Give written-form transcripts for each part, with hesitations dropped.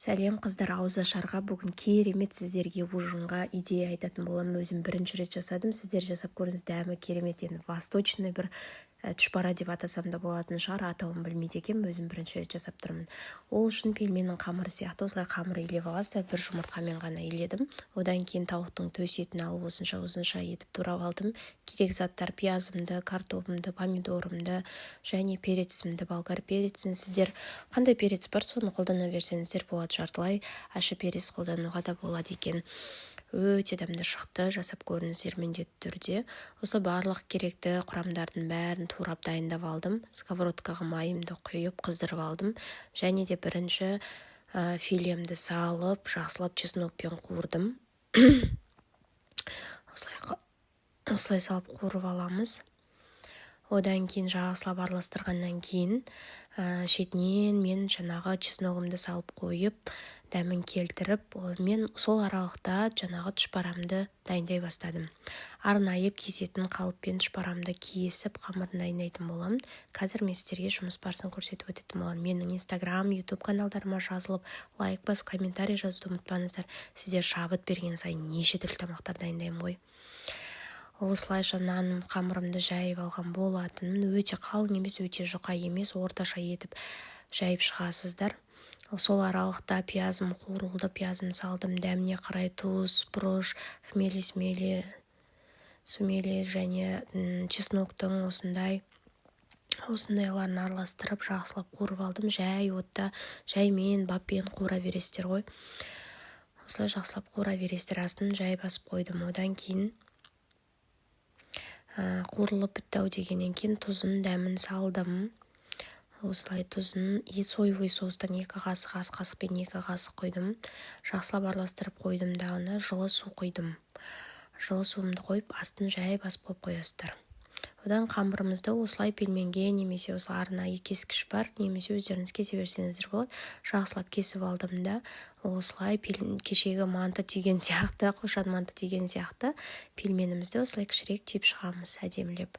Сәлем, қыздар! Ауызашарға бүгін керемет сіздерге ужинға идея айтатын боламын. Өзім бірінші рет жасадым, сіздер жасап көріңіз, дәмі керемет. Енді восточный бір түшпара деп атасам да болатын шығар, атауын білмейді екенмін, өзім бірінші рет жасап тұрмын. Ол үшін пельменнің қамыры сияқты осылай қамыр илеп аласыздар. Бір жұмыртқамен ғана иледім. Одан кейін тауықтың төс етін алып, осынша ұзынша етіп турап алдым. Керек заттар: пиязымды, картобымды, помидорымды және перецімді, болгар перецін. Сіздер қандай перец бар, соны қолдана берсеңіздер болады, жартылай ащы перец қолдануға да болады екен. Өте дәмді шықты, жасап көріңіздер міндетті түрде. Осылай барлық керекті құрамдардың бәрін турап, дайындап алдым. Сковородкаға майымды құйып, қыздырып алдым және де бірінші филемді салып, жақсылап чеснокпен қуырдым. Осылай, осылай салып қуырып аламыз. Одан кейін жақсылап араластырғаннан кейін шетінен мен жаңағы чесногымды салып қойып, дәмін келтіріп, мен сол аралықта жаңағы түшпарамды дайындай бастадым. Арнайы кесетін қалыппен түшпарамды кесіп, қамырын дайындайтын боламын. Қазір мен сіздерге жұмыс барысын көрсетіп өтетін боламын. Менің Инстаграм, Ютуб каналдарыма жазылып, лайк басып, комментарий жазуды ұмытпаңыздар. Сіздер шабыт берген сайын неше түрлі тамақтар дайындаймын ғой. Осылайша нан қамырымды жайып алған болатынмын. Өте қалың емес, өте жұқа емес, орташа етіп жайып шығасыздар. Сол аралықта пиязым қуырылды, пиязым салдым, дәміне қарай тұз, бұрыш, хмели смели сумели және чесноктың осындай осындайларын араластырып, жақсылап қуырып алдым. Жай отта, жаймен, баппен қуыра бересіздер ғой. Осылай жақсылап қуыра бересіздер. Астын жай басып қойдым. Одан кейін қуырылып бітті ау дегеннен кейін тұзын, дәмін салдым. Осылай тұзын и соевый соустан 2 қасық, ас қасықпен 2 қасық құйдым. Жақсылап араластырып қойдым дағыны, жылы су құйдым. Жылы суымды қойып, астын жай басып қойып қоясыздар. Одан қамырымызды осылай пельменге немесе осылай арнайы кескіш бар, немесе өздеріңіз кесе берсеңіздер болады. Жақсылап кесіп алдым да, осылай кешегі манты түйген сияқты, қошан манты түйген сияқты пельменімізді осылай кішірек түйіп шығамыз. Әдемілеп,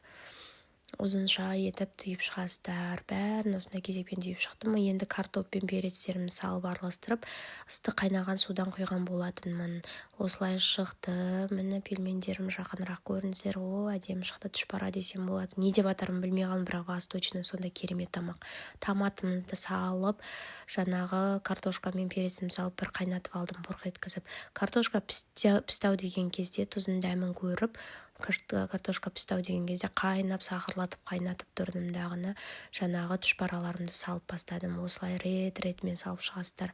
ұзынша етіп түйіп шығасыздар. Бәрін осындай кезекпен түйіп шықтым. Енді картоп пен перецтерімді салып, араластырып, ыстық қайнаған судан құйған болатынмын. Осылай шықты, міне, пельмендерім. Жақынырақ көріңіздер. О, әдемі шықты. Түшпара десем болады, не деп атарымды білмей қалдым, бірақ восточный сондай керемет тамақ. Томатымды салып, жаңағы картошка мен перецімді салып, бір қайнатып алдым бұрқ еткізіп. Картошка пісті ау деген кезде тұзын, дәмін көріп, картошка пісті ау деген кезде, қайнап, сақырлатып қайнатып тұрдым дағыны, жаңағы түшпараларымды салып бастадым. Осылай рет ретімен салып шығасыздар.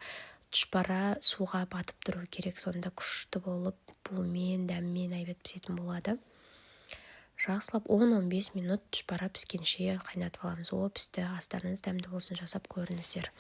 Түшпара суға батып тұру керек, сонда күшті болып, буымен, дәмімен әйбат пісетін болады. Жақсылап 10-15 минут түшпара піскенше қайнатып аламыз. О, пісті! Астарыңыз дәмді болсын, жасап көріңіздер.